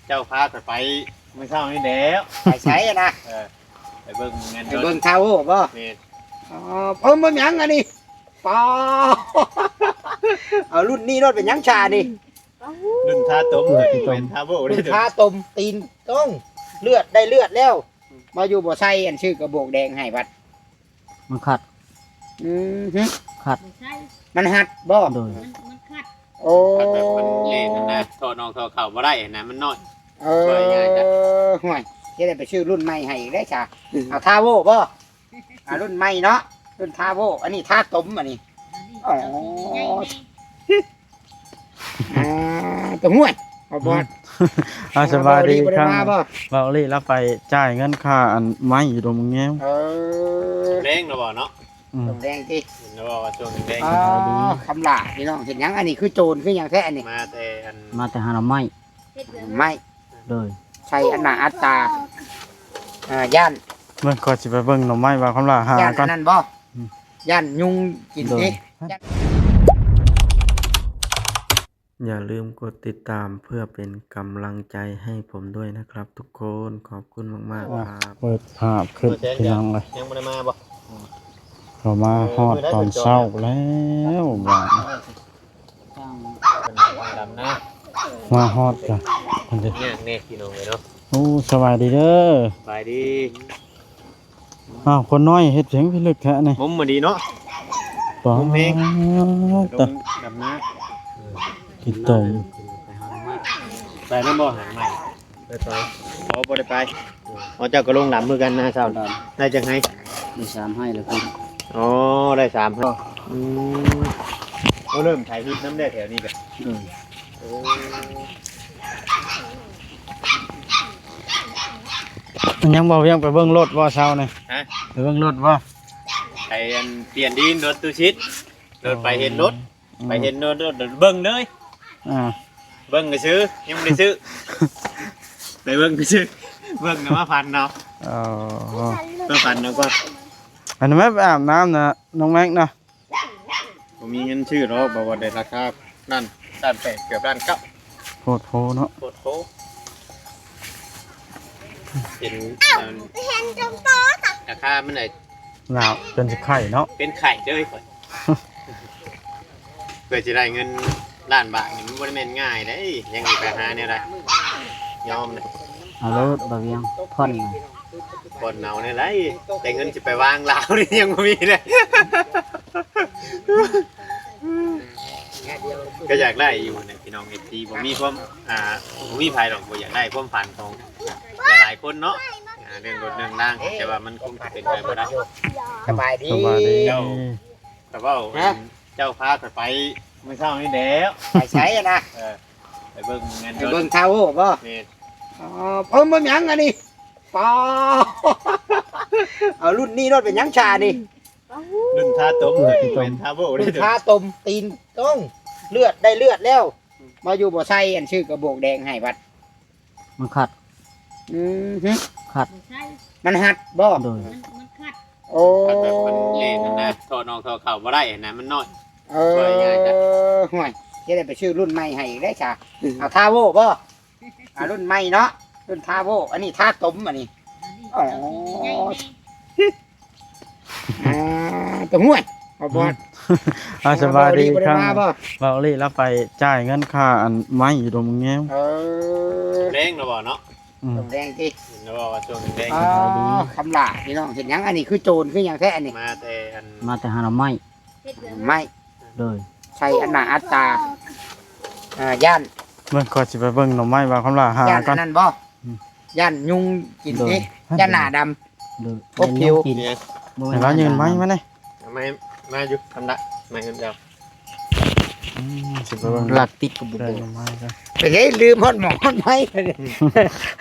ເຈົ້າພາຂ້ອຍໄປມື້ເຊົ້ານີ້ແຫຼະ. ໄປໃສນະ? ເອີ ໄປເບິ່ງງານ ໄປເບິ່ງ ດອນ ທາວໂວບໍ່? ແມ່ນ. ອໍ ເອີ ບໍ່ຫຍັງອັນນີ້ ປາ ເອົາລຸ້ນນີ້ໂລດ ເປັນຫຍັງຊານີ້? ລຸ້ນທາຕົມ ເອີ ເປັນທາໂວ ລຸ້ນທາຕົມ ຕີນຕົງ ເລືອດໄດ້ເລືອດແລ້ວ ມາຢູ່ບໍ່ໃສ່ອັນ ຊື້ກະບອກແດງໃຫ້ບັດ ມັນຂັດ. ອືມ ຂັດ ມັນຮັດບໍ່? ໂດຍ ມັນ ມັນຂັດ. ໂອ້ ມັນເລນນະ ທໍ່ນອກທໍ່ເຂົ້າບໍ່ໄດ້ນະ ມັນນ້ອຍ. ເອີ ຊ່ວຍງ່າຍຈ້ະ ໂອ້ຍ ຈະໄດ້ໄປຊື້ລຸ້ນໃໝ່ໃຫ້ອີກເດ້ຊະ. ເອົາທາໂວບໍ່? ອ່າ ລຸ້ນໃໝ່ເນາະ ລຸ້ນທາໂວ ອັນນີ້ທາຕົມ ອັນນີ້. ອໍ ອ່າ ຕະຫ້ວຍ ເອົາບອດ ອືມ ອ່າ ສະບາຍດີ ບໍ່ໄດ້ ບໍ່ໄດ້ ຄັງ ມາບໍ່? ເວົ້າອີ່ຫຼີ ລາວໄປຈ່າຍເງິນຄ່າອັນໄມ້ຢູ່ດົງບັກແງວ. ເອີ ແລງນະບໍ່ເນາະ? ອືມ ຊ່ວງແລງຕິ ເຫັນແລ້ວວ່າຊ່ວງແລງ. ອໍ ຄຳຫຼ້າພີ່ນ້ອງ ເຮັດຫຍັງອັນນີ້ ຄືໂຈນຄືຫຍັງແທ້ອັນນີ້? ມາແຕ່ອັນ ມາແຕ່ຫາໜໍ່ໄມ້ ໄມ້. ໂດຍ ໃສ່ອັນໜ້າອັດຕາ ເອີ ຢ້ານ ເບິ່ງ ຂ້ອຍຊິໄປເບິ່ງໜໍ່ໄມ້ວ່າຄຳຫຼ້າຫາ ຢ້ານ ກ່ອນ ອັນນັ້ນບໍ່? ອືມ ຢ້ານຍຸງກິນ ໂດຍ ເດ້. ຢ່າລືມກົດຕິດຕາມເພື່ອເປັນກຳລັງໃຈໃຫ້ຜົມດ້ວຍນະຄັບທຸກຄົນ. ຂອບຄຸນມາກໆ ອ່ະ ຄັບ. ເປີດພາບຂຶ້ນ ເປີດແສງ ພີ່ນ້ອງເອີຍ ຍັງບໍ່ໄດ້ມາບໍ່? ເຂົ້າມາຮອດຕອນເຊົ້າແລ້ວບາດນີ້ ເພິ່ນມາທາງດຳນາ ມາຮອດກະ ເພິ່ນຈະຍາກແດ່ພີ່ນ້ອງເອີຍເນາະ. ໂອ້ ສະບາຍດີເດີ ສະບາຍດີ. ອ້າວ ຄົນນ້ອຍເຮັດຫຍັງພິລຶກແທ້ນີ້? ມຸມມາດີເນາະ ປາ ມຸມເພງ ຕະ ລົງດຳນາ ກິນຕົມ ໄປນຳບໍ່ຫາໃໝ່? ໄປ ໄປ ອໍ ບໍ່ໄດ້ໄປ. ອໍ ເຈົ້າກໍລົງດຳຄືກັນນະເຊົ້າ ໄດ້ຈັກໄຮ່? ໄດ້ສາມໄຮ່ແລ້ວພຸ້ນ. ອໍ ໄດ້ສາມໄຮ່. ອືມ ໂອ້ ເລີ່ມໄຖຮີດນຳແດ່ແຖວນີ້ກະ. ໂດຍ. ໂອ້ ຍັງບໍ່ ວຽງໄປເບິ່ງລົດບໍ່ເຊົ້ານີ້? ຮະ? ໄປເບິ່ງລົດບໍ່? ໄປອັນປ່ຽນດິນລົດຕູ້ຊິດ ລົດໄປເຫັນລົດ ອໍ ໄປເຫັນລົດ ລົດ ເບິ່ງເລີຍ. ອ່າ ເບິ່ງຊື່ໆ ຍັງບໍ່ໄດ້ຊື້ ໄປເບິ່ງຊື່ໆ ເບິ່ງແລ້ວມາຝັນເອົາ. ອໍ ມາຝັນເອົາກ່ອນ. ອັນນັ້ນແມ່ນໄປອາບນ້ຳນະ ນ້ອງແມັກນະ. ບໍ່ມີເງິນຊື້ດອກ ບໍ່ວ່າໄດ້ລາຄາລ້ານ ລ້ານແປດ ເກືອບລ້ານເກົ້າ. ໂພດໂພເນາະ ໂພດໂພ. ເຫັນ ເຫັນຈົນໂຕ ລາຄາມັນໄດ້ ໜາວຈົນຊິໄຂ້ເນາະ ເປັນໄຂ້ເລີຍຂ້ອຍ. ເພື່ອຊິໄດ້ເງິນລ້ານບາດນີ້ ມັນບໍ່ໄດ້ແມ່ນງ່າຍເດ້ ຍັງຊິໄປຫາແນວໃດ ຍອມເດ້. ເອົາໂລດ ບ່າວວຽງ ຜ່ອນ ຜ່ອນເອົາແນວໃດ ແຕ່ເງິນຊິໄປວາງລາວນີ້ຍັງບໍ່ມີເດ້. ກໍຢາກໄດ້ຢູ່ນະພີ່ນ້ອງ ເອັຟຊີ ບໍ່ມີຄວາມ ອ່າ ບໍ່ມີໃຜດອກບໍ່ຢາກໄດ້ ຄວາມຝັນຂອງຫຼາຍໆຄົນເນາະ ອ່າ ເລື່ອງລົດເລື່ອງລາງ ແຕ່ວ່າມັນຄົງຈະເປັນໄປບໍ່ໄດ້. ສະບາຍດີ ສະບາຍດີ. ເຈົ້າ ກໍເວົ້າ ຮະ? ເຈົ້າພາຂ້ອຍໄປມື້ເຊົ້ານີ້ແຫຼະ. ໄປໃສນະ? ເອີ ໄປເບິ່ງງານ ໄປເບິ່ງ ດອນ ທາວໂວບໍ່? ແມ່ນ. ອໍ ເອີ ບໍ່ຫຍັງອັນນີ້ ປາ ເອົາລຸ້ນນີ້ໂລດ ເປັນຫຍັງຊານີ້? ລຸ້ນທາຕົມ ເລືອດ ເປັນທາໂວ ລຸ້ນທາຕົມ ຕີນຕົງ ເລືອດໄດ້ເລືອດແລ້ວ ມາຢູ່ບໍ່ໃສ່ອັນ ຊື້ກະບອກແດງໃຫ້ບັດ ມັນຂັດ. ອືມ ຂັດ ມັນຮັດບໍ່? ໂດຍ ມັນ ມັນຂັດ. ໂອ້ ມັນເລນນະ ທໍ່ນອກທໍ່ເຂົ້າບໍ່ໄດ້ນະ ມັນນ້ອຍ. ເອີ ຊ່ວຍງ່າຍຈ້ະ ໂອ້ຍ ຈະໄດ້ໄປຊື້ລຸ້ນໃໝ່ໃຫ້ອີກເດ້ຊະ. ເອົາທາໂວບໍ່? ອ່າ ລຸ້ນໃໝ່ເນາະ ລຸ້ນທາໂວ ອັນນີ້ທາຕົມ ອັນນີ້. ອໍ ອ່າ ຕະຫ້ວຍ ເອົາບອດ ອືມ ອ່າ ສະບາຍດີ ບໍ່ໄດ້ ບໍ່ໄດ້ ຄັງ ມາບໍ່? ເວົ້າອີ່ຫຼີ ລາວໄປຈ່າຍເງິນຄ່າອັນໄມ້ຢູ່ດົງບັກແງວ. ເອີ ແລງແລ້ວບໍ່ເນາະ? ອືມ ແລງຕິ ເຫັນແລ້ວວ່າຊ່ວງແລງ. ອໍ ຄຳຫຼ້າພີ່ນ້ອງ ເຮັດຫຍັງອັນນີ້ ຄືໂຈນຄືຫຍັງແທ້ອັນນີ້? ມາແຕ່ອັນ ມາແຕ່ຫາໜໍ່ໄມ້ ໄມ້ ໂດຍ ໃສ່ອັນໜ້າອັດຕາ ເອີ ຢ້ານ ເບິ່ງ ຂ້ອຍຊິໄປເບິ່ງໜໍ່ໄມ້ວ່າຄຳຫຼ້າຫາ ຢ້ານ ກ່ອນ ອັນນັ້ນບໍ່? ອືມ ຢ້ານຍຸງກິນ ໂດຍ ຕິ ຢ້ານໜ້າດຳ ໂດຍ ປົກຜິວ ກິນ ບໍ່ແມ່ນ ໃຫ້ລາວຍື່ນໄມ້ມາແດ່. ເອົາໄມ້ມາຢູ່ ຄຳລະ ໄມ້ເຮືອນເຈົ້າ. ອືມ ຊິໄປເບິ່ງ ລັກຕິດກໍບໍ່ບອກ ໄປເດ້ ລືມຮອດໝໍ້ຮອດໄມ້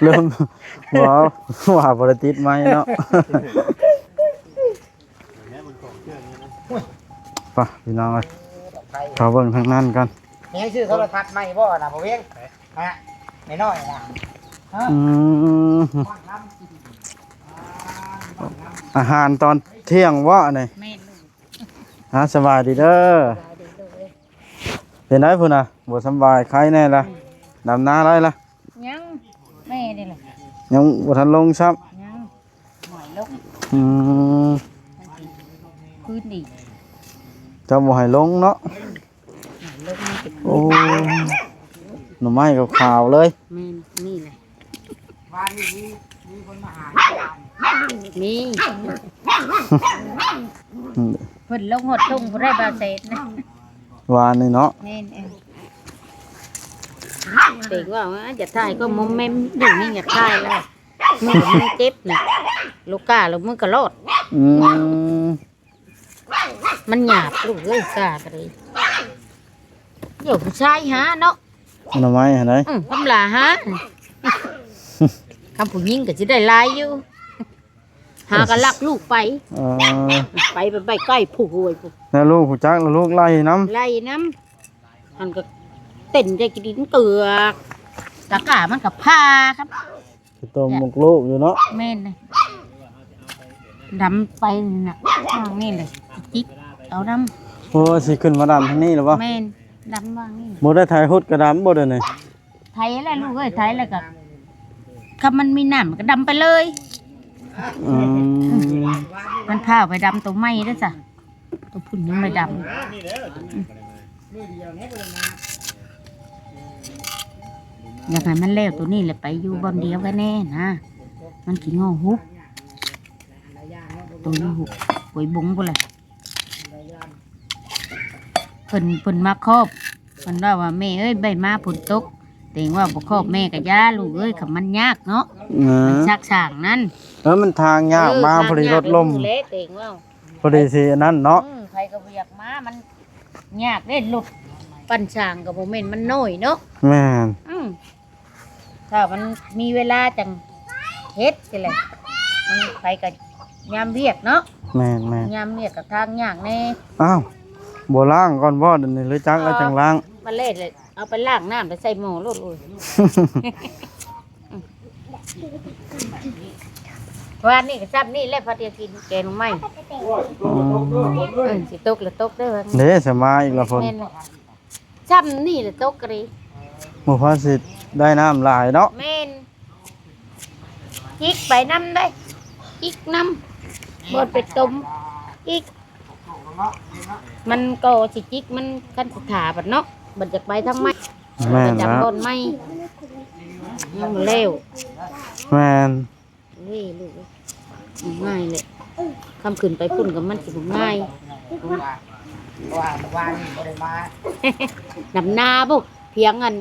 ລືມ ບໍ່ ວ່າບໍ່ໄດ້ຕິດໄມ້ເນາະ. ໄປພີ່ນ້ອງເອີຍ ເຂົ້າເບິ່ງທາງນັ້ນກ່ອນ. ຍັງຊື້ໂທລະທັດໃໝ່ບໍ່ນະ ບໍ່ວຽງ? ຮະ ນ້ອຍໆນະ. ອືມ ອາຫານຕອນທ່ຽງບໍ່ນີ້? ແມ່ນ. ອ່າ ສະບາຍດີເດີ ສະບາຍດີເດີ. ເປັນໃດພຸ້ນນະ ບໍ່ສຳບາຍ ໄຄແນ່ລະ? ອືມ ດຳນາໄດ້ລະ? ຍັງ ແມ່ນີ້ແຫຼະ ຍັງບໍ່ທັນລົງຊ້ຳ ຍັງ ບໍ່ໃຫ້ລົງ ອືມ ຄືນນີ້ ເຈົ້າບໍ່ໃຫ້ລົງເນາະ ບໍ່ໃຫ້ລົງ ມັນເປັນ ໂອ້ ໜໍ່ໄມ້ຂາວໆເລີຍ ແມ່ນ ນີ້ແຫຼະ ວານນີ້ມີ ມີຄົນມາຫາ ມີ ເພິ່ນລົງຮອດທົ່ງພຸ້ນໄດ໋ ບ່າວເສດນະ ວານນີ້ເນາະ ແມ່ນ ເອີ ເຕັງວ່າ ອາ ຢາກຖ່າຍກໍມົມແມມຢູ່ນີ້ ຢາກຖ່າຍແລ້ວ ມື ມືເຈັບນະ ລູກກາແລ້ວມືກໍລອດ ອືມ ມັນຫຍາບລູກເອີຍ ກາກໍໄດ້ ດຽວຜູ້ຊາຍຫາເນາະ ອະນາໄມຫັ້ນໃດ ອືມ ຄຳລາຫາ ຄຳຜູ້ຍິງກໍຊິໄດ້ຫຼາຍຢູ່ ຫາກໍລັກລູກໄປ ເອີ ໄປ ໄປ ໄປໃກ້ຜູ້ໂຫຍຜູ້ ແລ້ວລູກຮູ້ຈັກ ແລ້ວລູກໄລ່ນຳ ໄລ່ນຳ ຫັ້ນກໍເຕັ້ນໃສ່ຂີ້ດິນເກືອກ ຕາກ້າມັນກໍພາຄັບ ຊິຕົ້ມໝົກລູກຢູ່ເນາະ ແມ່ນເລີຍ ດຳໄປນີ້ນະ ທາງນີ້ແຫຼະ ຈິກເອົານຳ ໂອ້ ຊິຂຶ້ນມາດຳທາງນີ້ແລ້ວບໍ່ ແມ່ນ ດຳວາງນີ້ ບໍ່ໄດ້ໄຖຮຸດກະດຳບໍ່ດຽວນີ້ ໄຖແລ້ວລູກເອີຍ ໄຖແລ້ວກໍ ຄັນມັນມີນ້ຳມັນກໍດຳໄປເລີຍ ອືມ ມັນພາໄປດຳໂຕໃໝ່ເດ້ຊະ ໂຕພຸ້ນຍັງບໍ່ໄດ້ດຳ ອືມ ຢາກໃຫ້ມັນແລ້ວໂຕນີ້ແຫຼະ ໄປຢູ່ບ່ອນດຽວກັນແນ່ນະ ມັນຂີ້ງໍຫຸບ ໂຕຢູ່ຫຸບ ໂອຍບົງພຸ້ນແຫຼະ ເພິ່ນ ເພິ່ນມາຄອບ ເພິ່ນເວົ້າວ່າ ແມ່ເອີຍ ໃບມາຝົນຕົກ ເຕັງວ່າບໍ່ຄອບແມ່ກະຢ່າລູກເອີຍ ຄັນມັນຍາກເນາະ ເອີ ມັນຊາກສາງນັ້ນ ເອີ ມັນທາງຍາກ ເອີ ມາພໍດີລົດລົ້ມ ເອີ ເຕັງເວົ້າ ພໍດີຊິອັນນັ້ນເນາະ ອືມ ໃຜກໍບໍ່ຢາກມາ ມັນຍາກເດ້ ລົດປັ່ນສາງກໍບໍ່ແມ່ນມັນນ້ອຍເນາະ ແມ່ນ ອືມ ຖ້າມັນມີເວລາຈັ່ງເຮັດຊີ້ແຫຼະ ມັນໄປກໍຍາມວຽກເນາະ ແມ່ນໆ ຍາມວຽກກໍທາງຍາກແດ່ ອ້າວ ບໍ່ລ້າງກ່ອນບໍ່ດຽວນີ້ ຫຼືຈັກແລ້ວຈັ່ງລ້າງ ມາແລ້ວ ເອົາໄປລ້າງນ້ຳ ໄປໃສ່ໝໍ້ໂລດໂອ້ຍ ວານນີ້ກໍຊ້ຳນີ້ແຫຼະ ພໍດຽວກິນແກງໜໍ່ໄມ້ ອືມ ເອີ ຊິຕົກລະຕົກເດີ ເດ້ ສະມາອີກລະຝົນ ແມ່ນແຫຼະ ຊ້ຳນີ້ລະຕົກກະດີ ບໍ່ພໍຊິໄດ້ນ້ຳຫຼາຍເນາະ ແມ່ນ ຈິກໄປນຳເດ້ ຈິກນຳ ບ່ອນໄປຕົມ ຈິກ ມັນກໍຊິຈິກ ມັນຄັນຊິຖ້າບັດເນາະ ບັດຢາກໄປທາງໃໝ່ ແມ່ນ ໄປຈຳ ລະ ບ່ອນໃໝ່ ຍັງບໍ່ແລ້ວ ແມ່ນ ເອີຍ ລູກເອີຍ ງ່າຍແຫຼະ ຄຳຂຶ້ນໄປພຸ້ນກໍມັນຊິບໍ່ງ່າຍ ດຳນາພຸ້ນ ພຽງອັນ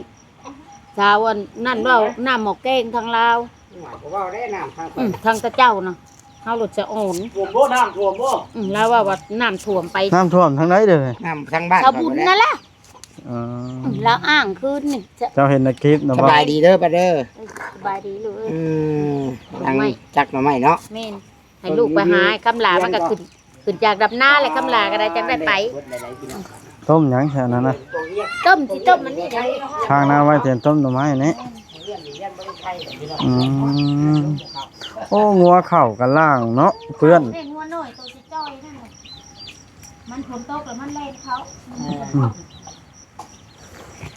ຊາວອັນນັ້ນເວົ້າ ນ້ຳໝໍ້ແກງທາງລາວ ໂອ້ຍ ບໍ່ເວົ້າແລ້ວ ນ້ຳທາງ ອືມ ທາງຕາເຈົ້ານະ ເຮົາລົດສະອອນ ຖ້ວມບໍ່ ນ້ຳຖ້ວມບໍ່ ອືມ ລາວເວົ້າວ່ານ້ຳຖ້ວມໄປ ນ້ຳຖ້ວມທາງໃດເດີ ນ້ຳທາງບ້ານ ຊາວບຸນນັ້ນລະ ເອີ ລາວອ້າງຄືນນີ້ ເຈົ້າເຫັນໃນຄລິບນະບໍ່ ສະບາຍດີເດີປ້າເດີ ເອີ ສະບາຍດີລູກເອີຍ ອືມ ຕັງຈັກໜໍ່ໄມ້ເນາະ ແມ່ນ ໃຫ້ລູກໄປຫາ ຄຳຫຼາມັນກໍຂຶ້ນ ຂຶ້ນຈາກດຳນາແຫຼະ ຄຳຫຼາກໍໄດ້ ຈັ່ງໄດ້ໄປ ຕົ້ມຫຍັງຊະນັ້ນນະ ຕົ້ມ ຊິຕົ້ມອັນນີ້ເດ ທາງໜ້າໄວ້ແຕ່ຕົ້ມໜໍ່ໄມ້ນີ້ ອືມ ໂອ້ ງົວເຂົ້າກັນລ້າງເນາະ ເປື້ອນ ແມ່ງົວນ້ອຍໂຕຊິຈ່ອຍນັ້ນນະ ມັນຝົນຕົກແລ້ວມັນແລ່ນເຂົ້າ ອືມ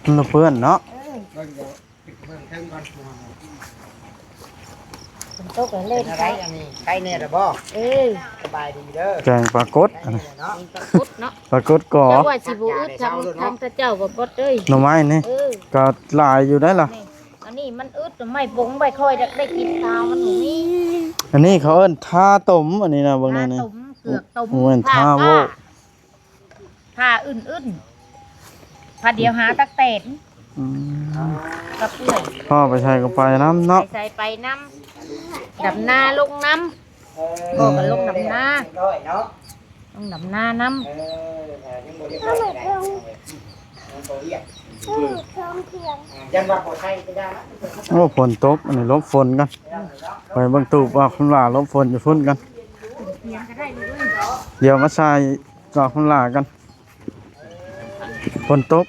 ມັນລະເປື້ອນເນາະ ເອີ ເບິ່ງເດີ ຂຶ້ນໄປເບິ່ງເທິງກ່ອນ ຝົນຕົກແລ້ວເລີຍ ເປັນຈັ່ງໃດອັນນີ້ ໄຄແນ່ລະບໍ່ ເອີ ສະບາຍດີເດີ ແກງປາກົດ ໄຄແນ່ເນາະ ປາກົດເນາະ ປາກົດກໍ ເຈົ້າວ່າຊິບໍ່ອຶດທາງ ທາງເຈົ້າບໍ່ກົດເອີຍ ໜໍ່ໄມ້ນີ້ ເອີ ກໍຫຼາຍຢູ່ໄດ໋ລະ ນີ້ ອັນນີ້ມັນອຶດ ໜໍ່ໄມ້ບົງໄວ້ ຂ້ອຍຢາກໄດ້ກິນ ຄາວມັນບໍ່ມີ ອັນນີ້ເຂົາເອີ້ນທ່າຕົ້ມ ອັນນີ້ນະ ເບິ່ງແນ່ນີ້ ທ່າຕົ້ມ ເກືອກຕົ້ມ ບໍ່ແມ່ນທ່າໂວ້ ຜ້າອື່ນໆ ຜ້າດຽວຫາຕັກແຕນ ອືມ ກັບເອື້ອຍ ພໍ່ໄປໃສກໍໄປນຳເນາະ ໄປໃສໄປນຳ ດຳນາລົງນຳ ພໍ່ກໍລົງດຳນາ ເອີ ນ້ອຍເນາະ ລົງດຳນານຳ ເອີ ຍັງບໍ່ໄດ້ໄປໃສ ຍັງບໍ່ວຽກ ຍັງບໍ່ວຽກ ຍັງບໍ່ວຽກ ຢ້ານວ່າບໍ່ໃຊ້ກໍຢ່າລະ ໂອ້ ຝົນຕົກ ອັນນີ້ຫຼົບຝົນກ່ອນ ໄປເບິ່ງຕູ້ບ່າວຄຳຫຼາຫຼົບຝົນຢູ່ພຸ້ນກ່ອນ ດຽວມາໃສ່ບ່າວຄຳຫຼາກ່ອນ ຝົນຕົກ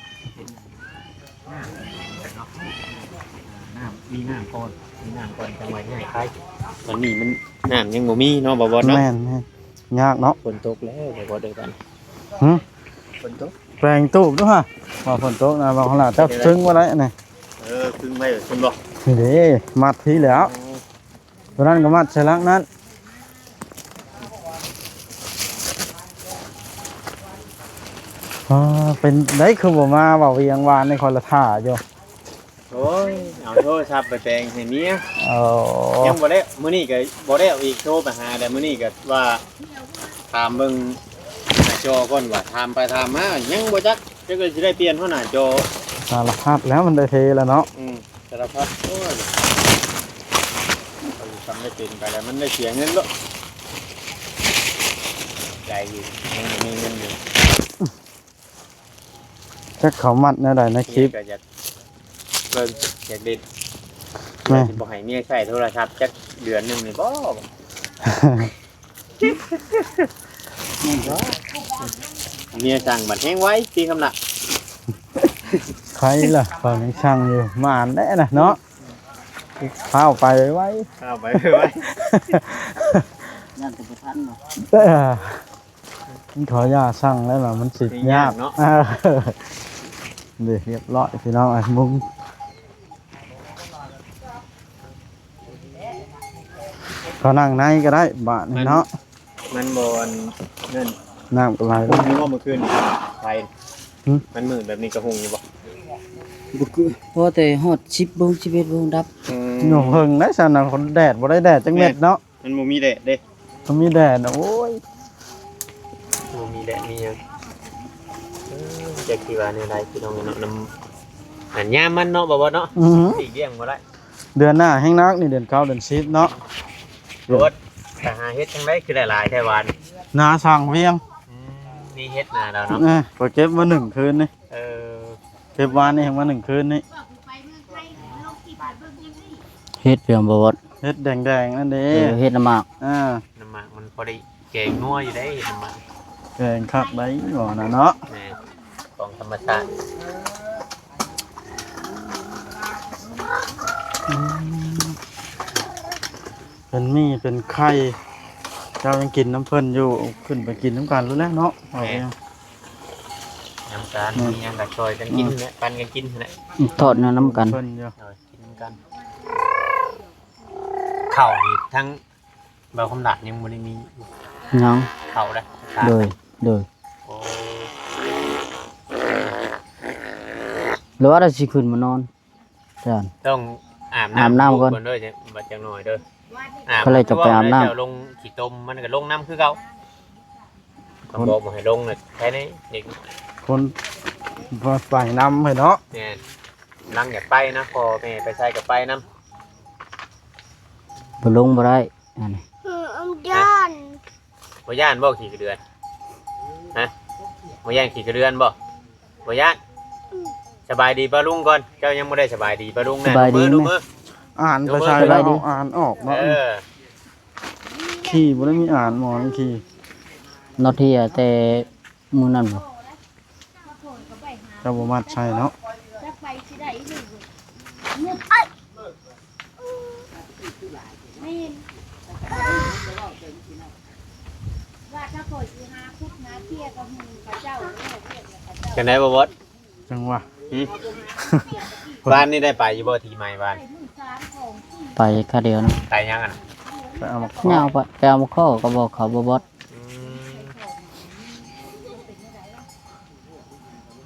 ນ້ຳ ມີນ້ຳກ່ອນ ມີນ້ຳກ່ອນ ຈັ່ງວ່າງ່າຍໄປ ຕອນນີ້ມັນ ນ້ຳຍັງບໍ່ມີເນາະ ບ່າວບອດເນາະ ແມ່ນໆ ຍາກເນາະ ຝົນຕົກແລ້ວ ບ່າວບອດເອີຍ ບາດນີ້ ຫື ຝົນຕົກ ແປງຕູ້ດູຫາ ວ່າຝົນຕົກນະ ບ່າວຄຳຫຼາ ເຈົ້າຊຶ້ງບໍ່ໄດ້ອັນນີ້ ເອີ ຊຶ້ງໄວ້ ຊຶ້ງບໍ່ ນີ້ເດ້ ມັດພີ້ແລ້ວ ໂອ້ ຕົວນັ້ນກໍມັດໃສ່ຫຼັງນັ້ນ. ອໍ ເປັນໃດຄືບໍ່ມາ ເວົ້າວຽງວານນີ້ ຂ້ອຍລະຖ້າຢູ່. ໂອ້ຍ ເອົາໂທລະສັບໄປແປງໃຫ້ເມຍ. ໂອ້ ຍັງບໍ່ແລ້ວ ມື້ນີ້ກໍບໍ່ແລ້ວອີກ ໂທໄປຫາແລ້ວ ມື້ນີ້ກໍວ່າຖາມເບິ່ງໜ້າຈໍກ່ອນວ່າ ຖາມໄປຖາມມາຍັງບໍ່ຈັກ ຈັກວ່າຊິໄດ້ປ່ຽນຫົວໜ້າຈໍ. ສາລະພັດແລ້ວ ມັນໄດ້ເທແລ້ວເນາະ. ອືມ ສາລະພັດ. ໂອ້ຍ ເອົາຢູ່ ທຳໄດ້ເປັນໄປແລ້ວ ມັນໄດ້ເສຍເງິນເນາະ. ໃຈຢູ່ ຍັງບໍ່ມີເງິນຢູ່. ຈັກເຂົາມັດແນວໃດໃນຄລິບ ກໍຢາກເບິ່ງ ຢາກຫຼິ້ນ. ແມ່ນ ຊິບໍ່ໃຫ້ເມຍໃຊ້ໂທລະສັບຈັກເດືອນໜຶ່ງນີ້ບໍ່? ເມຍສັ່ງບັດແຮງໄວຕິຄຳນະ. ໃຜລະ ເຂົາຍັງສັ່ງຢູ່ ມາອ່ານແດ່ນະເນາະ. ຟ້າວໄປໄວໆ ຟ້າວໄປໄວໆ ຢ້ານແຕ່ບໍ່ທັນເນາະ. ເອີ ມັນຂໍຢ່າສັ່ງແລ້ວລະ ມັນຊິຍາກ ຊິຍາກເນາະ. ເອີ ເດ ຮຽບຮ້ອຍພີ່ນ້ອງເອີຍ ມຸງ ເຂົານັ່ງໃນກໍໄດ້ບາດນີ້ເນາະ. ມັນ ມັນບໍ່ອັນນັ້ນ ນ້ຳກໍໄຫຼ. ຫຸ່ງຢູ່ບໍ່ມື້ຄືນນີ້ໄຟ? ຫຶ? ມັນມືດແບບນີ້ກໍຫຸ່ງຢູ່ບໍ່? ບໍ່ຄື ພໍແຕ່ຮອດສິບໂມງ ສິບເອັດໂມງດັບ. ອືມ ຫຸ່ງເຫິງໄດ໋ຊັ້ນນະ ແດດບໍ່ໄດ້ແດດຈັກເມັດເນາະ. ມັນບໍ່ມີແດດເດ້ ບໍ່ມີແດດນະ ໂອ້ຍ ບໍ່ມີແດດມີຫຍັງ. ເອີ ຈັກຊິວ່າແນວໃດພີ່ນ້ອງເນາະ ນຳ ອັນຍາມມັນເນາະ ບໍ່ ບໍ່ເນາະ. ອືຮຶ ຫຼີກລ້ຽງບໍ່ໄດ້. ເດືອນໜ້າແຮງໜັກນີ້ ເດືອນເກົ້າ ເດືອນສິບເນາະ. ບໍ່ ໄປຫາເຮັດຈັ່ງໃດຄືໄດ້ຫຼາຍແທ້ຫວານ? ນາສ້າງວຽງ. ອືມ ມີເຮັດນາແລ້ວເນາະ. ເອີ ຂ້ອຍເກັບມາໜຶ້ງຄືນນີ້. ເອີ ເກັບວານນີ້ມາໜຶ້ງຄືນນີ້. ເຮັດພຽງບໍ່ວອດ ເຮັດແດງໆ ນັ້ນເດ້. ເອີ ເຮັດນ້ຳໝາກ. ເອີ ນ້ຳໝາກມັນພໍໄດ້ແກງນົວຢູ່ເດ້ ເຮັດນ້ຳໝາກ ແກງຄັກໄດ໋ ບໍ່ນະເນາະ. ແມ່ນ ຂອງທຳມະຊາດ. ອືມ ເປັນໝີ່ເປັນໄຂ່ ເຈົ້າຍັງກິນນຳເພິ່ນຢູ່ ຂຶ້ນໄປກິນນຳກັນໂລດແຫຼະເນາະ. ແມ່ນ ເອົາຫຍັງ ນຳກັນ ອືມ ມີຫຍັງກໍຊ່ອຍກັນກິນ ອືມ ແຫຼະ ປັນກັນກິນຫັ້ນແຫຼະ. ອືມ ທອດແນວນຳກັນ ເພິ່ນຢູ່ ເອີ ກິນນຳກັນ. ເຂົ້ານີ້ທັງ ບ່າວຄຳຫຼາດຍັງບໍ່ໄດ້ມີ ຍັງ ເຂົ້າເດ້. ໂດຍ ໂດຍ. ໂອ້ ຫຼືວ່າລາວຊິຂຶ້ນມານອນ ຈານ ຕ້ອງອາບນ້ຳ ອາບນ້ຳກ່ອນ ກ່ອນເດີ ບັດຈັກໜ່ອຍເດີ. ອາບ ກໍເລີຍຈະໄປອາບນ້ຳ ເຈົ້າລົງຂີ້ຕົມ ມັນກໍລົງນຳຄືເກົ່າ. ຕ້ອງບອກບໍ່ໃຫ້ລົງນະ ໃຜໃນເດັກ ຄົນໄປນຳໃຫ້ເນາະ. ແມ່ນ ຫຼັງຢາກໄປນະ ພໍ່ແມ່ໄປໃສກໍໄປນຳ. ບໍ່ລົງບໍ່ໄດ້ ອັນນີ້ ອືມ ຢ້ານ ບໍ່ຢ້ານບໍ່ຂີ້ກະເດືອນ? ຮະ ບໍ່ຢ້ານຂີ້ກະເດືອນບໍ່? ບໍ່ຢ້ານ. ອືມ ສະບາຍດີປ້າລຸງກ່ອນ. ເຈົ້າຍັງບໍ່ໄດ້ສະບາຍດີປ້າລຸງນະ. ສະບາຍດີ ດູມື ດູມື ແມ່ ອ່ານໄປໃສ່ແລ້ວ ອ່ານອອກເນາະ. ເອີ ຂີ້ບໍ່ໄດ້ມີອ່ານ ໝໍນີ້ຂີ້ ນອດເທຍແຕ່ມື້ນັ້ນບໍ່? ເຈົ້າບໍ່ມັດໃສ່ເນາະ. ຈັ່ງໃດບໍ່ບອດ? ຈັ່ງຫວະ ຫື? ວານນີ້ໄດ້ໄປຢູ່ບໍ່ ທີ່ໃໝ່ວານ? ໄປຄາດດຽວນະ. ໄປຫຍັງຫັ້ນນະ? ໄປເອົາໝາກເຄາະ. ຍ່າງໄປ ໄປເອົາໝາກເຄາະ ກໍບອກເຂົາບໍ່ບອດ. ອື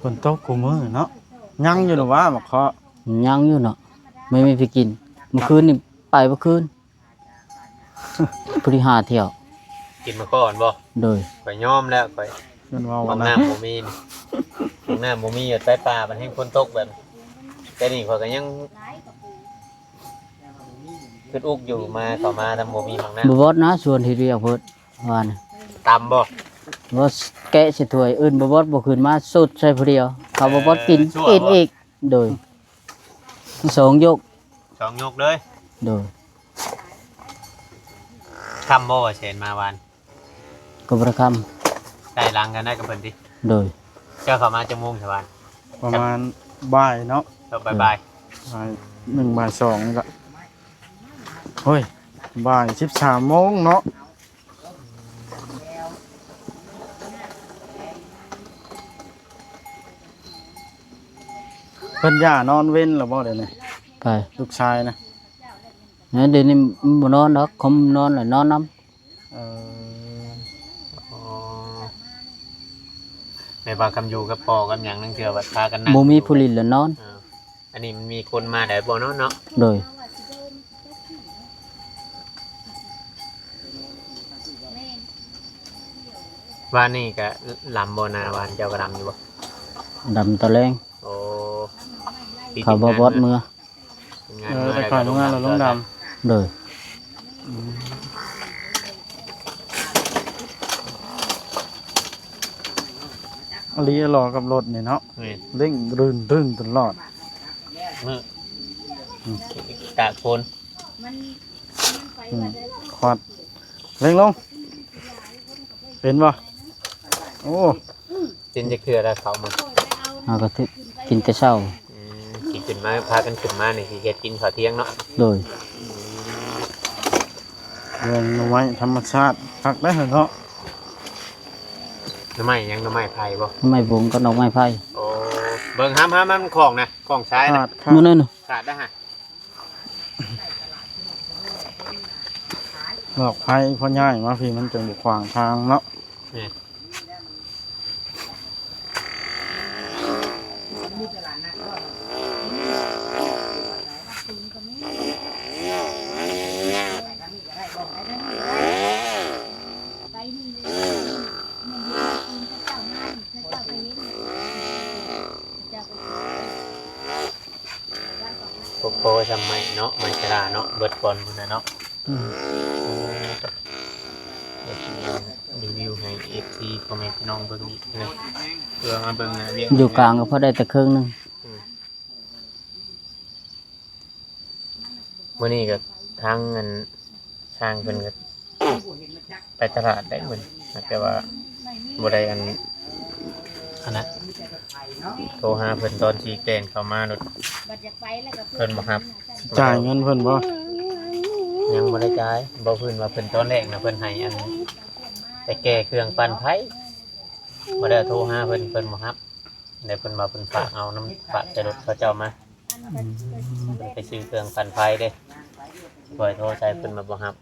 ມ ຝົນຕົກຄູ່ມື້ເນາະ. ຍັງຢູ່ນະຫວາ ໝາກເຄາະ ຍັງຢູ່ເນາະ. ບໍ່ມີໃຜກິນ ມື້ຄືນນີ້ໄປເມື່ອຄືນ ຜູ້ທີ່ຫາທ່ຽວ ກິນມາກ່ອນບໍ່? ໂດຍ. ຂ້ອຍຍອມແລ້ວ ຂ້ອຍ ມັນເວົ້າ ຫ້ອງ ນະ ນ້ຳບໍ່ມີ ຫ້ອງນ້ຳບໍ່ມີ ຢູ່ໃຕ້ປ່າ ມັນແຮງຝົນຕົກແບບ ແຕ່ນີ້ຂ້ອຍກໍຍັງຄິດອຸກຢູ່ ມາ ເຂົ້າມານຳ ບໍ່ມີຫ້ອງນ້ຳ. ບໍ່ບອດນະ ຊວນເຮັດວຽກເພິ່ນວານ ຕຳບໍ່? ບໍ່ ແກະໃສ່ຖ້ວຍ ເອີ້ນບໍ່ບອດບໍ່ຂຶ້ນມາ ສົດໃສ່ຜູ້ດຽວ ເຂົາບໍ່ບອດກິນ ເອີ ຊົ່ວບໍ່? ກິນອີກ. ໂດຍ ສອງຍົກ ສອງຍົກເລີຍ. ໂດຍ. ຄ່ຳບໍ່ວ່າແສນມາວານ? ກໍບໍ່ໄດ້ຄ່ຳ. ໃກ້ຫຼັງກັນໄດ້ກັບເພິ່ນຕິ? ໂດຍ. ເຈົ້າເຂົ້າມາຈັກໂມງຊະວານ? ປະມານບ່າຍເນາະ. ເອີ ບ່າຍໆ ບ່າຍໜຶ່ງ ບ່າຍສອງນີ້ລະ. ໂອ້ຍ ບ່າຍສິບສາມໂມງເນາະ. ເພິ່ນຢ່ານອນເວັນແລ້ວບໍ່ດຽວນີ້? ໃຜ? ລູກຊາຍນະ. ແມ່ນ ດຽວນີ້ມັນບໍ່ນອນດອກ ຄົມນອນລະນອນນຳ. ເອີ ອໍ ແບບວ່າຄຳຢູ່ກັບພໍ່ກັບຫຍັງ ລາງເທື່ອບັດພາກັນນັ່ງ ບໍ່ມີຜູ້ຫຼິ້ນລະນອນ. ເອີ ອັນນີ້ມັນມີຄົນມາໄດ້ບໍ່ເນາະ ເນາະ. ໂດຍ ວານນີ້ກະລຳບໍ່ ນາວານເຈົ້າກະລຳຢູ່ບໍ່? ລຳຕອນແລງ. ໂອ້ ເຂົາບໍ່ບອດເມືອ. ເອີ ແຕ່ກ່ອນເມືອລະລົງດຳ. ໂດຍ ອືມ ອາລີອາລໍກັບລົດນີ້ເນາະ. ແມ່ນ ເລັ່ງດຶ້ງໆຕະຫຼອດ. ມື້ ອືມ ຕາກຝົນ. ອືມ ຄວັດ ເລັ່ງລົງ. ເປັນບໍ່? ໂອ້ ກິນຈັກເທື່ອລະເຂົ້າມາ? ເຮົາກໍຖືກກິນແຕ່ເຊົ້າ. ອືມ ຊິຂຶ້ນມາ ພາກັນຂຶ້ນມານີ້ ຊິເຮັດກິນເຂົ້າທ່ຽງເນາະ. ໂດຍ ອືມ ເລື່ອງໜໍ່ໄມ້ທຳມະຊາດ ຄັກໄດ໋ເນາະ. ໜໍ່ໄມ້ຫຍັງ? ໜໍ່ໄມ້ໄຜ່ບໍ່? ໜໍ່ໄມ້ບົງກັບໜໍ່ໄມ້ໄຜ່. ໂອ້ ເບິ່ງຫ້າມໆ ມັນຂອງນະ ຂອງຊາຍນະ ຂາດ ຂາດ ມື້ນັ້ນນະ ຂາດໄດ໋ຫະ. ດອກໄຜ່ພໍຍ້າຍມາພີ້ ມັນຈຶ່ງບໍ່ຂວາງທາງເນາະ. ແມ່ນ ໂອ້ໂຫ ສ່ຳໄມ້ເນາະ ໄມ້ຊະລາເນາະ ເບິດກ່ອນພຸ້ນນະເນາະ. ອືມ ດຽວຊິຣີວິວໃຫ້ເອັຟຊີພໍ່ແມ່ພີ່ນ້ອງເບິ່ງອີກເທື່ອ ເພື່ອມາເບິ່ງໜ້າວຽກ ຢູ່ກາງກໍພໍໄດ້ແຕ່ເຄິ່ງໜຶ່ງ. ອືມ ມື້ນີ້ກໍທາງອັນ ຊ່າງເພິ່ນກໍໄປຕະຫຼາດໄດ໋ມື້ນີ້ ແຕ່ວ່າບໍ່ໄດ້ອັນ ອັນນັ້ນ ໂທຫາເພິ່ນຕອນຊິແລ່ນເຂົ້າມາໂລດ ເພິ່ນບໍ່ຮັບ. ຈ່າຍເງິນເພິ່ນບໍ່? ຍັງບໍ່ໄດ້ຈ່າຍ. ບໍ່ ເພິ່ນວ່າເພິ່ນຕອນແລກນະ ເພິ່ນໃຫ້ອັນ ໄປແກ້ເຄື່ອງປັ່ນໄຟ ບໍ່ໄດ້ໂທຫາເພິ່ນ ເພິ່ນບໍ່ຮັບ. ແລ້ວເພິ່ນວ່າເພິ່ນຝາກເອົານຳ ຝາກໃສ່ລົດເຂົາເຈົ້າມາ. ອືມ ເພິ່ນໄປຊື້ເຄື່ອງປັ່ນໄຟເດ້ ຂ້ອຍໂທໃສ່ເພິ່ນມາບໍ່ຮັບ.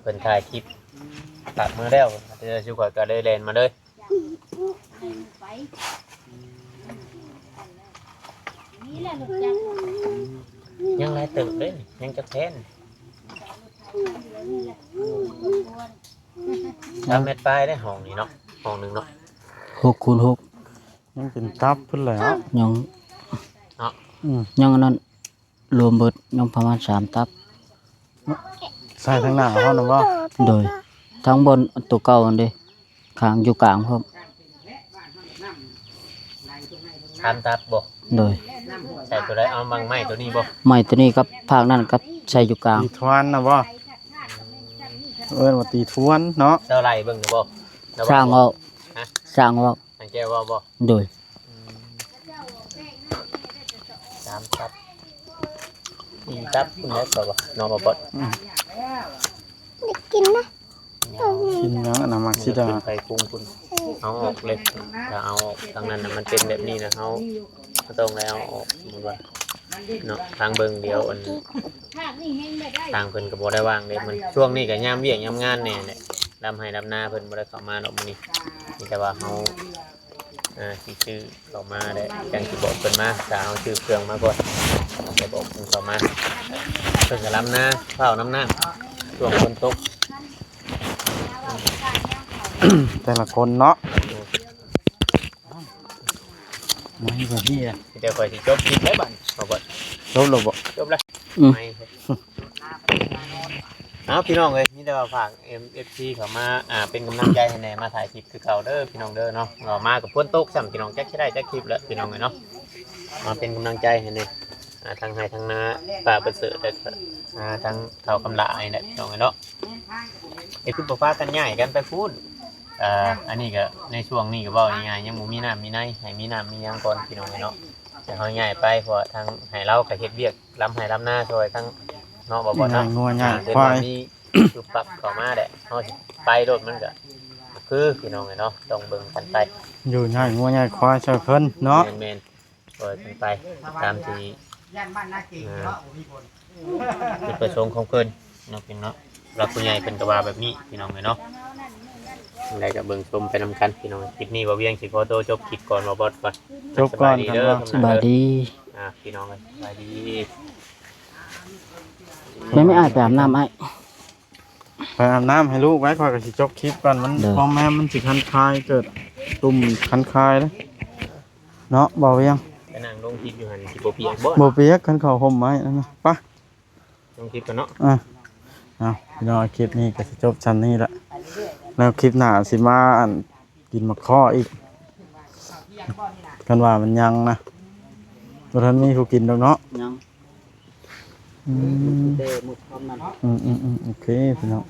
ເພິ່ນຖ່າຍຄລິບຝາກເມືອແລ້ວ ແຕ່ຊຸຂ້ອຍກໍເລີຍແລ່ນມາເລີຍ. ຍັງຫຼາຍເຕີບເດ້ ຍັງຈັກແຜ່ນ? ສາມແມັດປາຍເດ້ຫ້ອງນີ້ເນາະ ຫ້ອງໜຶ່ງເນາະ ຫົກຄູນຫົກ. ຍັງເປັນຕັບພຸ້ນແຫຼະ ຍັງ ເນາະ ອືມ ຍັງອັນນັ້ນ ລວມເບິດຍັງປະມານສາມຕັບ. ໃສ່ທາງໜ້າເຮົານະບໍ່? ໂດຍ ທາງບ່ອນໂຕເກົ່າຫັ້ນເດ້ ຂ້າງຢູ່ກາງພ້ອມ. ສາມຕັບບໍ່? ໂດຍ ໃສ່ໂຕໃດ? ເອົາບັ້ງໄມ້ໂຕນີ້ບໍ່? ໄມ້ໂຕນີ້ກັບພາກນັ້ນກັບໃສ່ຢູ່ກາງ. ຕີທວນນະບໍ່? ເອີ້ນວ່າຕີທວນເນາະ. ເຈົ້າໄລ່ເບິ່ງນະບໍ່? ສ້າງອອກ ຮະ? ສ້າງອອກ. ອັນແກເວົ້າບໍ່? ໂດຍ ອືມ ສາມຕັບ ສີ່ຕັບພຸ້ນແຫຼະ ເຂົາວ່າເນາະ ບໍ່ບອດ. ອືມ ໄດ້ກິນນະ ກິນຫຍັງອັນນັ້ນ ໝາກສີດາ ໄປປຸງພຸ້ນ ເອົາອອກເລີຍ. ຖ້າເອົາອອກທາງນັ້ນນະ ມັນເປັນແບບນີ້ນະ ເຮົາ ເຮົາຕ້ອງໄດ້ເອົາອອກ. ສົມມຸດວ່າເນາະ ທາງເບິ່ງດຽວ ອັນ ທາງເພິ່ນກໍບໍ່ໄດ້ວ່າງເດ້ ມັນຊ່ວງນີ້ກໍຍາມວຽກຍາມງານແດ່ແຫຼະ ດຳໄຮ່ດຳນາ ເພິ່ນບໍ່ໄດ້ເຂົ້າມາດອກມື້ນີ້. ມີແຕ່ວ່າເຮົາ ອ່າ ຊິຊື້ເຂົ້າມາແຫຼະ ຈັ່ງຊິບອກເພິ່ນມາ. ຖ້າເຮົາຊື້ເຄື່ອງມາກ່ອນ ໄປບອກເພິ່ນເຂົ້າມາ. ເພິ່ນກໍດຳນາ ເຝົ້ານຳນ້ຳ ຊ່ວງຝົນຕົກ. ແຕ່ລະຄົນເນາະ ມາຢູ່ກັບເມຍ. ດຽວຂ້ອຍຊິຈົບຄລິບແລ້ວບັດນີ້ ເອົາບໍ່ ຈົບແລ້ວບໍ່? ຈົບແລ້ວ. ອືມ ເອົາ ພີ່ນ້ອງເອີຍ ມີແຕ່ວ່າຝາກ ເອັມ ເອັຟຊີ ເຂົ້າມາ ອ່າ ເປັນກຳລັງໃຈໃຫ້ແດ່ ມາຖ່າຍຄລິບຄືເກົ່າເດີ ພີ່ນ້ອງເດີເນາະ. ເອົາ ມາກໍຝົນຕົກຊ້ຳ ພີ່ນ້ອງ ຈັກຊິໄດ້ຈັກຄລິບແຫຼະ ພີ່ນ້ອງເອີຍເນາະ. ມາເປັນກຳລັງໃຈໃຫ້ແດ່ ອ່າ ທັງໄຮ່ທັງນາ ປ້າປະເສີດ ແລະ ອ່າ ທັງເຖົ້າຄຳຫຼ້ານີ້ແຫຼະ ພີ່ນ້ອງເອີຍເນາະ. ເອີ ຄືບໍ່ພາກັນຍ້າຍກັນໄປພຸ້ນ? ອ່າ ອັນນີ້ກໍໃນຊ່ວງນີ້ກໍເວົ້າງ່າຍໆ ຍັງບໍ່ມີນ້ຳມີໃນ ໃຫ້ມີນ້ຳມີຫຍັງກ່ອນ ພີ່ນ້ອງເອີຍເນາະ. ແຕ່ເຮົາຍ້າຍໄປ ເພາະວ່າທາງໃຫ້ລາວກໍເຮັດວຽກ ລຳໄຮ່ລຳນາຊ່ວຍທາງເນາະ ບໍ່ ບໍ່ເນາະ ຍ້າຍງົວຍ້າຍຄວາຍ ເຫັນວ່າມີຈຸບປັບເຂົ້າມາແຫຼະ ເຮົາໄປໂລດມັນກໍຄື ພີ່ນ້ອງເອີຍເນາະ ຕ້ອງເບິ່ງກັນໄປ ຢູ່ຍ້າຍງົວຍ້າຍຄວາຍຊ່ວຍເພິ່ນເນາະ. ແມ່ນໆ ຊ່ວຍກັນໄປຕາມທີ່ ຢ້ານບ້ານນາເກງເນາະ ບໍ່ມີຄົນ ຈຸດປະສົງຂອງເພິ່ນເນາະ ພີ່ນ້ອງເນາະ. ຫຼັກຜູ້ໃຫຍ່ເພິ່ນກໍວ່າແບບນີ້ ພີ່ນ້ອງເອີຍເນາະ. ຈັ່ງໃດກໍເບິ່ງຊົມໄປນຳກັນ ພີ່ນ້ອງ. ຄລິບນີ້ບ່າວວຽງຊິຂໍໂຕຈົບຄລິບກ່ອນ ບ່າວບອດກ່ອນ. ຈົບກ່ອນ ສະບາຍດີເດີ ກັນເນາະ ພີ່ນ້ອງເອີຍ. ອ່າ ພີ່ນ້ອງເອີຍ ສະບາຍດີ. ແມ່ ແມ່ ອ້າຍໄປອາບນ້ຳອ້າຍ. ໄປອາບນ້ຳໃຫ້ລູກໄວ້ ຂ້ອຍກໍຊິຈົບຄລິບກ່ອນ. ມັນ ເດີ ພໍ່ແມ່ມັນຊິຄັນຄາຍ ເກີດຕຸ່ມຄັນຄາຍເດ້ ເນາະ ບ່າວວຽງ. ໄປນັ່ງລົງຄລິບຢູ່ຫັ້ນ ຊິບໍ່ປຽກບໍ່? ບໍ່ປຽກ ຄັນເຂົ້າຮົ່ມໄມ້ນັ້ນນະ. ໄປ ລົງຄລິບກ່ອນເນາະ. ອ່າ ເອົາ ພີ່ນ້ອງ ຄລິບນີ້ກໍຊິຈົບຊ່ຳນີ້ລະ ແລ້ວຄລິບໜ້າຊິມາ ອັນ ກິນໝາກຄໍ່ອີກ ຄັນວ່າມັນຍັງນະ. ບໍ່ທັນມີຜູ້ກິນດອກເນາະ. ຍັງ ອືມ ແຕ່ໝົດຄຳນັ້ນ. ອືມໆໆ ໂອເຄ ພີ່ນ້ອງ.